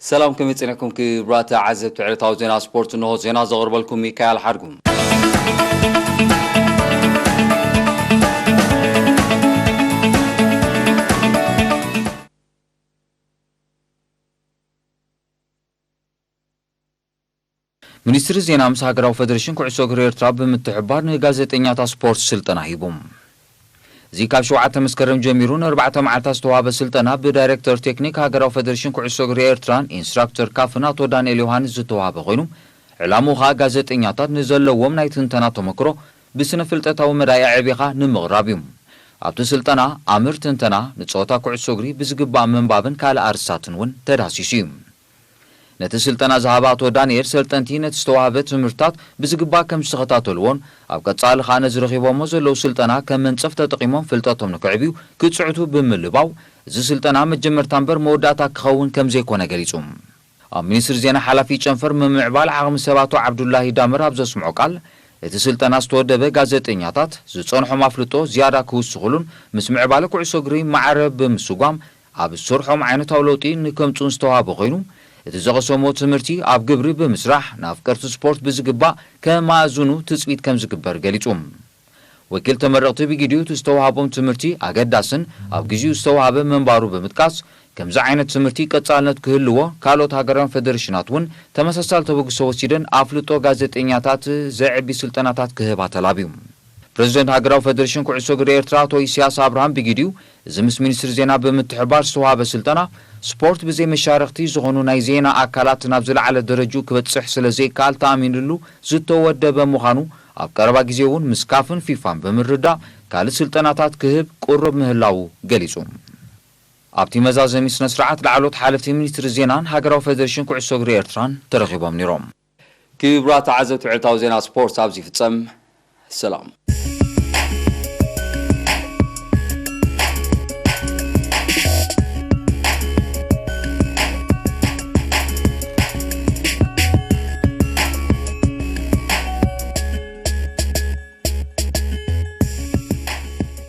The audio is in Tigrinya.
ሰላም፣ ከመይ ጸኒሕኩም ክቡራት ተዓዘብቲ ዕለታዊ ዜና ስፖርት? እንሆ ዜና ዘቕርበልኩም ሚካኤል ሓድጉ። ሚኒስትሪ ዜና ምስ ሃገራዊ ፌደሬሽን ኩዕሶ እግሪ ኤርትራ ብምትሕብባር ንጋዜጠኛታት ስፖርት ስልጠና ሂቡ። እዚ ካብ ሸውዓተ መስከረም ጀሚሩ ንኣርባዕተ መዓልታት ዝተዋህበ ስልጠና ብዳይሬክተር ቴክኒክ ሃገራዊ ፌደሬሽን ኩዕሶ እግሪ ኤርትራን ኢንስትራክተር ካፍን ኣቶ ዳንኤል ዮሃንስ ዝተዋህበ ኮይኑ፣ ዕላምኡ ኸኣ ጋዜጠኛታት ንዘለዎም ናይ ትንተና ተመክሮ ብስነ ፍልጠታዊ መዳይ ኣዕቢኻ ንምቕራብ እዩ። ኣብቲ ስልጠና ኣምር ትንተና፣ ንጸወታ ኩዕሶ እግሪ ብዝግባእ ምንባብን ካልእ ኣርሳትን እውን ተዳሲሱ እዩ። ነቲ ስልጠና ዝሃበ ኣቶ ዳንኤል፣ ሰልጠንቲ ነቲ ዝተዋህበ ትምህርትታት ብዝግባእ ከም ዝተኸታተልዎን ኣብ ቀጻሊ ኸኣ ነዚ ረኺቦሞ ዘለዉ ስልጠና ከም መንጸፍ ተጠቒሞም ፍልጠቶም ንክዕብዩ ክጽዕቱ ብምልባው፣ እዚ ስልጠና መጀመርታ እምበር መወዳእታ ክኸውን ከም ዘይኮነ ገሊጹ። ኣብ ሚኒስትሪ ዜና ሓላፊ ጨንፈር ምምዕባል ዓቕሚ ሰብ ኣቶ ዓብዱላሂ ዳምር ኣብ ዘስምዖ ቃል፣ እቲ ስልጠና ዝተወደበ ጋዜጠኛታት ዝጸንሖም ኣፍልጦ ዝያዳ ክውስኹሉን ምስ ምዕባለ ኩዕሶ እግሪ ማዕረ ብምስጓም ኣብ ስርሖም ዓይነታዊ ለውጢ ንከምጽኡን ዝተዋህበ ኮይኑ፣ እቲ ዘቐሰምዎ ትምህርቲ ኣብ ግብሪ ብምስራሕ ንኣፍቀርቲ ስፖርት ብዝግባእ ከማእዝኑ ትጽቢት ከም ዝግበር ገሊጹ። ወኪል ተመረቕቲ ብግዲኡ እቲ ዝተዋህቦም ትምህርቲ ኣገዳስን ኣብ ግዜኡ ዝተዋህበ ምንባሩ ብምጥቃስ፣ ከምዚ ዓይነት ትምህርቲ ቀጻልነት ክህልዎ ካልኦት ሃገራውያን ፌደሬሽናት እውን ተመሳሳሊ ተበግሶ ወሲደን ኣፍልጦ ጋዜጠኛታት ዘዕቢ ስልጠናታት ክህባ ተላብዩ። ፕረዚደንት ሃገራዊ ፌደሬሽን ኩዕሶ እግሪ ኤርትራ ኣቶ ኢሳያስ ኣብርሃም ብግዲኡ፣ እዚ ምስ ሚኒስትሪ ዜና ብምትሕባር ዝተዋህበ ስልጠና፣ ስፖርት ብዘይ መሻርኽቲ ዝኾኑ ናይ ዜና ኣካላት ናብ ዝለዓለ ደረጅኡ ክበጽሕ ስለ ዘይከኣል ተኣሚንሉ ዝተወደበ ምዃኑ፣ ኣብ ቀረባ ግዜ እውን ምስ ካፍን ፊፋን ብምርዳእ ካልእ ስልጠናታት ክህብ ቅሩብ ምህላዉ ገሊጹ። ኣብቲ መዛዘሚ ስነ ስርዓት ላዕለዎት ሓለፍቲ ሚኒስትሪ ዜናን ሃገራዊ ፌደሬሽን ኩዕሶ እግሪ ኤርትራን ተረኺቦም ነይሮም። ክቡራት ተዓዘብቲ፣ ዕለታዊ ዜና ስፖርት ኣብዚ ይፍጸም። ሰላም።